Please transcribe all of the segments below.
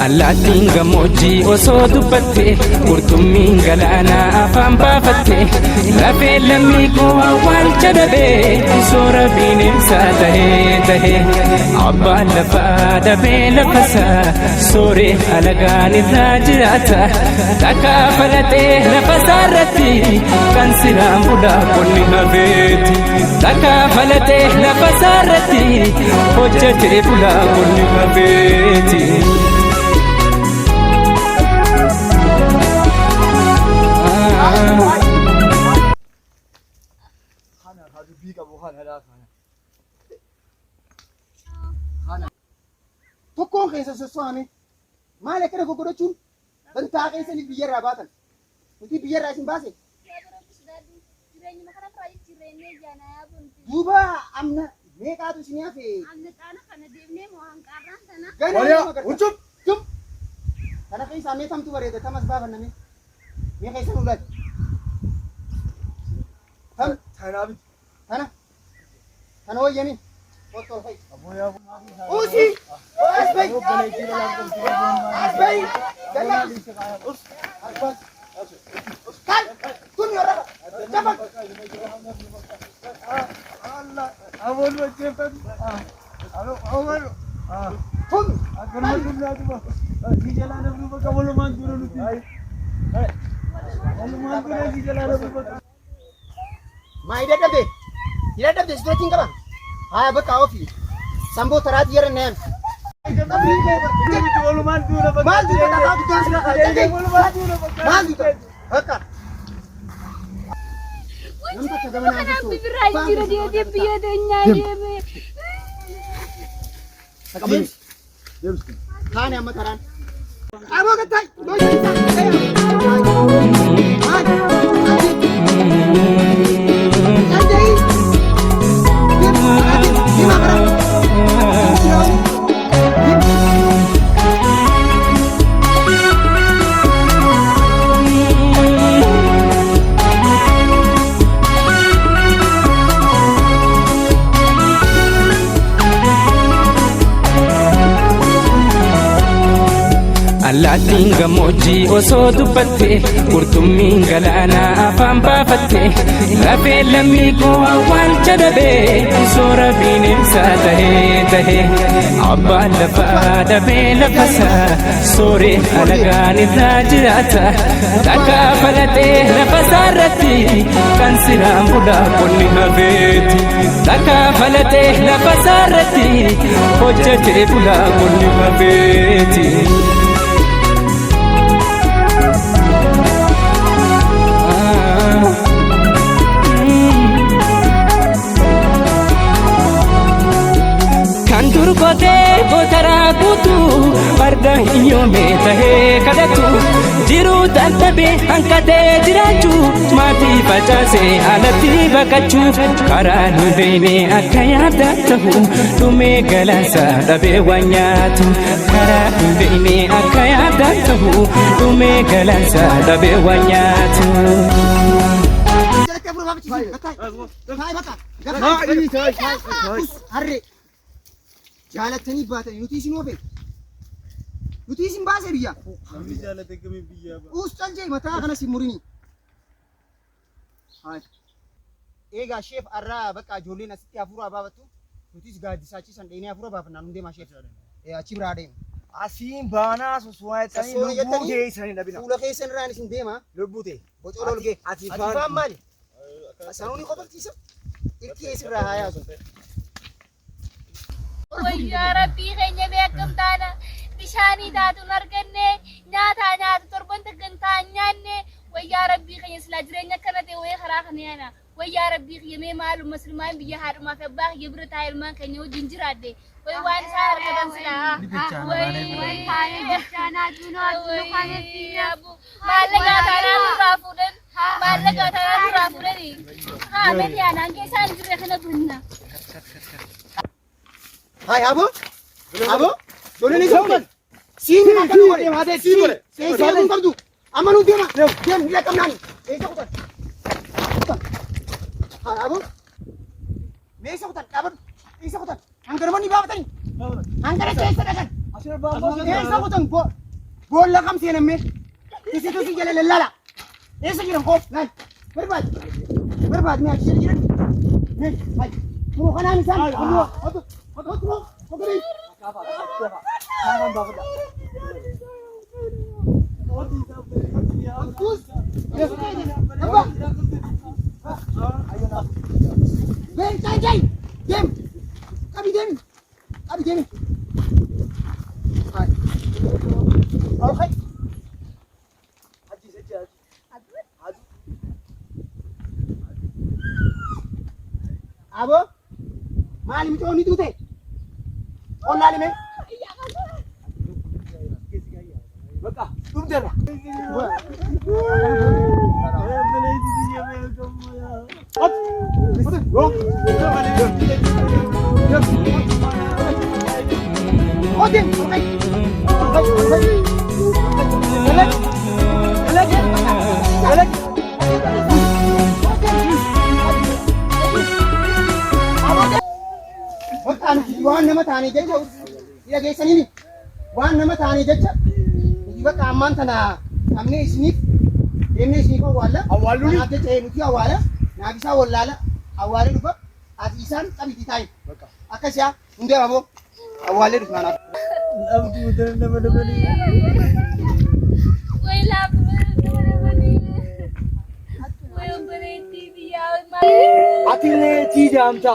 Allaattiin gammoojjii osoo dubbatte, qurxummiin galaanaa afaan baafatte, lafee lammii koo awwaalcha dhabee, soora bineensaa tahee tahee, abbaan lafaa dhabee lafasaa, sooree alagaan irraa jiraata, takkaa falaxee lafasaa irratti, kan siraan bulaa qonni hafeeti. Takkaa falaxee lafasaa irratti, hojjetee bulaa qonni hafeeti. Kana haa dubbii qabu kana laa kana. Kana. Tokkoon keessa sosso'ame maal akkana goggodachuun dantaa keessaniif biyyarraa baatan. Nuti biyyarraa isin baase. Jireenyuma kana biraa jijjiirreennee jaana yaa bunti. Duuba amna meeqaatu isin hafe? Amna xaana kana deemnee moo hanqaarraan tana? Gana Waliyaa, nama garta. uccup. Jum. Kana keessaa mee tamtu bareeda tamas baafanname. Mee keessa nu laali. Tam Tanaa miti. tana. Tana wayyami. Kottu ol fa'i. Aboo yaa Usi! As bahi! As bahi! Galla! As Kai! Tun yorra! Jabal! Aboon wajjeeffatu. Omar. Tun! Akkanuma dullaatuma. Si jalaa namni bakka walumaan dura nuti. Walumaan dura si jalaa namni bakka. Maa hidha dhabde? Hidha dhabde si duratti hin qaban? Haya bakka ofi. Samboo taraati yerra na yaami. Walumaan dura bakka. Maal duuta dhagaa guddaan sira kaa'e? Walumaan dura bakka. Maal duuta? Bakka. Namni takka gama naa Kanaaf jirtu. biraa jira deetee biyya teenyaa deeme. Deemsi. Kaane amma taraan. Aboo gattaa. Maal? Danda'ii. Deema bara. Allaattiin gammoojjii osoo dubbatte, qurxummiin galaanaa afaan baafatte, lafee lammii koo awwaalcha dhabee, soora bineensaa tahee tahee, abbaan lafaa dhabee lafasaa, sooree alagaan irraa jiraata, takkaa falaxee lafasaa irratti, kan siraan bulaa qonni hafeeti. Takkaa falaxee lafasaa irratti, hojjetee bulaa qonni hafeeti. Kan dur qotee gootaraa guutuu farda hiyyoome tahee kadhatu jiruu dadhabee hanqatee jiraachuu maatii facaasee alatti baqachuu karaa nu beene akka yaada ta'u dhumee galaansa dhabee waan nyaatu karaa nu beene akka yaada ta'u dhumee galaansa dhabee waan nyaatu. Jalatti afur baafachiisi. Gattaa. Taa'e bakka. Gattaa. Us harree. Jaalattanii baatanii nuti isin oofe. Nuti isin baase biyya. Namni jaalate kamiin biyyaa ba'a. Us caljee mataa kanas hin murini. Hayi. Eegaa sheef arraa bakka ijoolleen asitti hafuura baafattu nutis gaaddisaachisan dheenee hafuura baafannaa nu deemaa sheef. Achi biraa deema. Asiin baanaa soso'aa jettanii Sassoona lubbuu jettanii keessanii dhabina. fuula keessan irraan isin deema. Lubbuu ta'e. Bocoon ol ga'e. Ati Ati faan- faan maali? Sanuuni kofalchiisa. Ilkee sirraa haa yaasu. Wayyaa rabbii keenya mee akkam taana bishaanii taatu hin arganne nyaataa nyaata torban takka hin ta'an nyaanne wayyaa rabbii keenya silaa jireenya akkana ta'e wayii karaa kana yaana. Wayyaa rabbii kiyya mee maaluma silmaan biyya haadhumaa fi abbaa kiyya bira taa'ee ilmaan keenya wajjin jiraadhe. Way waan isaan argatan silaa. Maallaqa taanaan nurraa fuudhan. Maallaqa taanaan nurraa fuudhani. Haa mee aanaan keessaan jirre kana bunna. Hai abo. Abo. Ijoolleen isa kutan. Siin akka nu godhe haatee siin. Seesee kun qabdu. Amma nu deema. Deem ni dhaqqabnaani. Eessa kutan? Kutan. Hai abo. Mee isa kutan dhaabadhu. Isa kutan. Hangaramoonni baafatanii. Hangara keessa dhaqan. Eessa kutan boolla kam seenan mee? Isitu si jala lallala. Eessa jiran koo? Laal. Barbaad. Barbaad mee achi jala jiran. Mee hai. Kunoo kanaan isaan. Kunoo. Otu. Otu. Otu. Otu. Abo, maali mucoo ni duute? Qonnaa lime? Bakka dhumteerra. Otin, okay. Okay, okay. Galak, galak. Waan nama taanii jecha dhageessanii waan nama taanii jecha nuti bakka ammaan tana qabnee isiniif deemnee isiniif awwaalla. Awwaalluuni? Kanaaf jecha nuti awwaala naaf isaa wallaala awwaalee dhufa ati isaan qabiitii taa'i. Akkas yaa hundee aboo awwaalee dhufa naaf. Way laafuu nama Way obboleettii biyyaa maal. Ati leetii jaamta.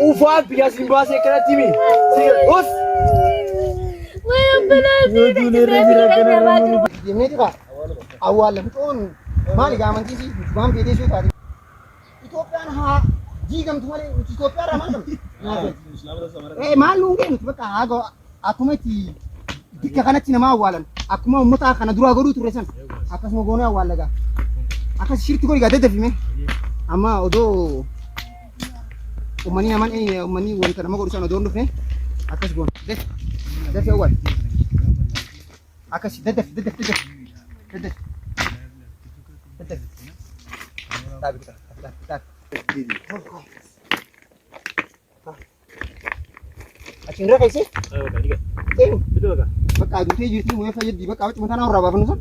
Ufaa biyya siin baasee kanatti himi. Os. Way obboleettii biyya keenya jiru. Deemnee dhufa awwaalla mucoon maali gaa amantii si waan feetee suu taate. Itoophiyaan haa diigamtu malee nuti Itoophiyaa irraa maal qabna? Maal nuun ga'e nuti bakka haa akkuma itti bikka kanatti nama awwaalan akkuma uummata kana duraa godhuu turre san akkasuma goonee awwaalla gaa. Akkas shirti godhi gaa daddafime. Amma odoo uummanni naman uummanni wanta nama godhu san odoo hin dhufne akkas goona. Dafi dafi awwaal. Akkas daddafi daddafi daddafi daddafi daddafi. Dhaabi dhaabi dhaabi. Achi hin rafeesse? Eenyu? Bakka aduutee jirti mu'ee fayyaddi bakka huccuu tanaa irraa baafannu san.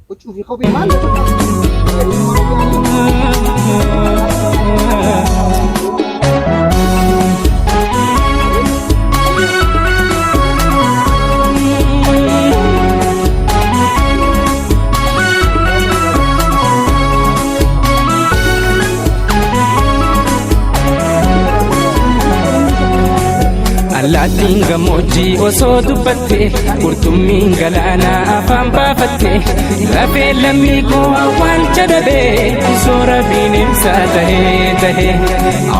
Huccuu fi kophee maal? Allaattiin gammoojjii osoo dubbatte qurxummiin galaanaa afaan baafatte lafee lammii koo awwaalcha dhabee soora bineensaa tahee tahee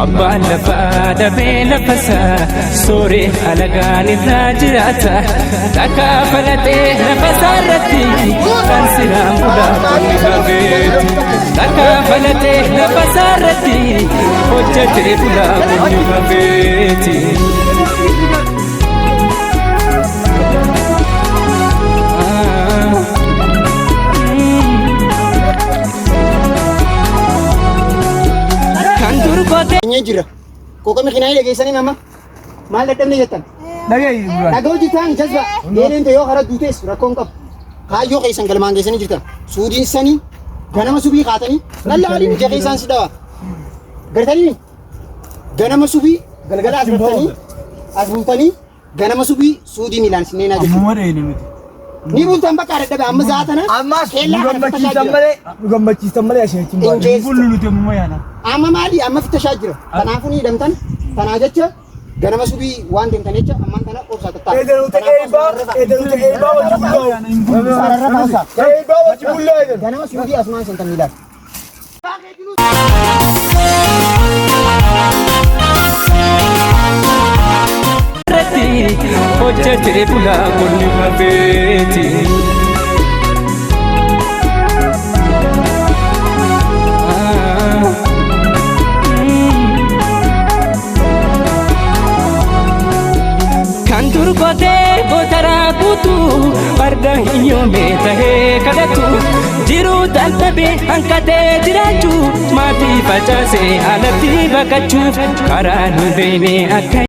abbaan lafaa dhabee lafasaa sooree alagaan irraa jiraata takkaa falatee lafasaa irratti kan siraan bulaa kun takkaa falatee lafasaa irratti hojjetee bulaa kun hafeeti. Kan dur qotee. Nyee jira. Qoqami kinaa dhageessanii nama maal dadhabne jettan? Dhagaa hojjetan jazba. Deeleen yoo karaa duutees rakkoon qabu. Kaayyoo keessan galmaan geessanii jirtan. Suudiin sanii ganama subii kaatanii lallaaliin ija keessaan si dhawa. Gartanii ganama subii galgala as bultanii as bultanii ganama subii suudii miilaan sinneenaa jechuudha. Ammuma dheene nuti. Ni bultan bakka dadhabe amma za'a tana Ammas nu keellaa kana gammachiisan fittashaa jira. malee nu gammachiisan malee ashee achiin baane. Injeessa. Bullu nuti ammuma yaana. Amma maali amma fittashaa jira. Kanaafuu ni hidhamtan. Tanaa jecha ganama subii waan deemtan jecha ammaan tana obsaa tattaa. Eedaluuta eebaa eedaluuta eebaa wajji bullaa. Eebaa wajji bullaa eedalu. Ganama subii asumaan sentan miilaan. Abbaa keetinuu. Irratti hojjetee bulaa qonni hafeeti. Kan dur qotee gootaraa guutuu farda hiyyoomee tahee kadhatu jiruu dadhabee hanqatee jiraachuu maatii facaasee alatti baqachuu karaa nu beekne akka.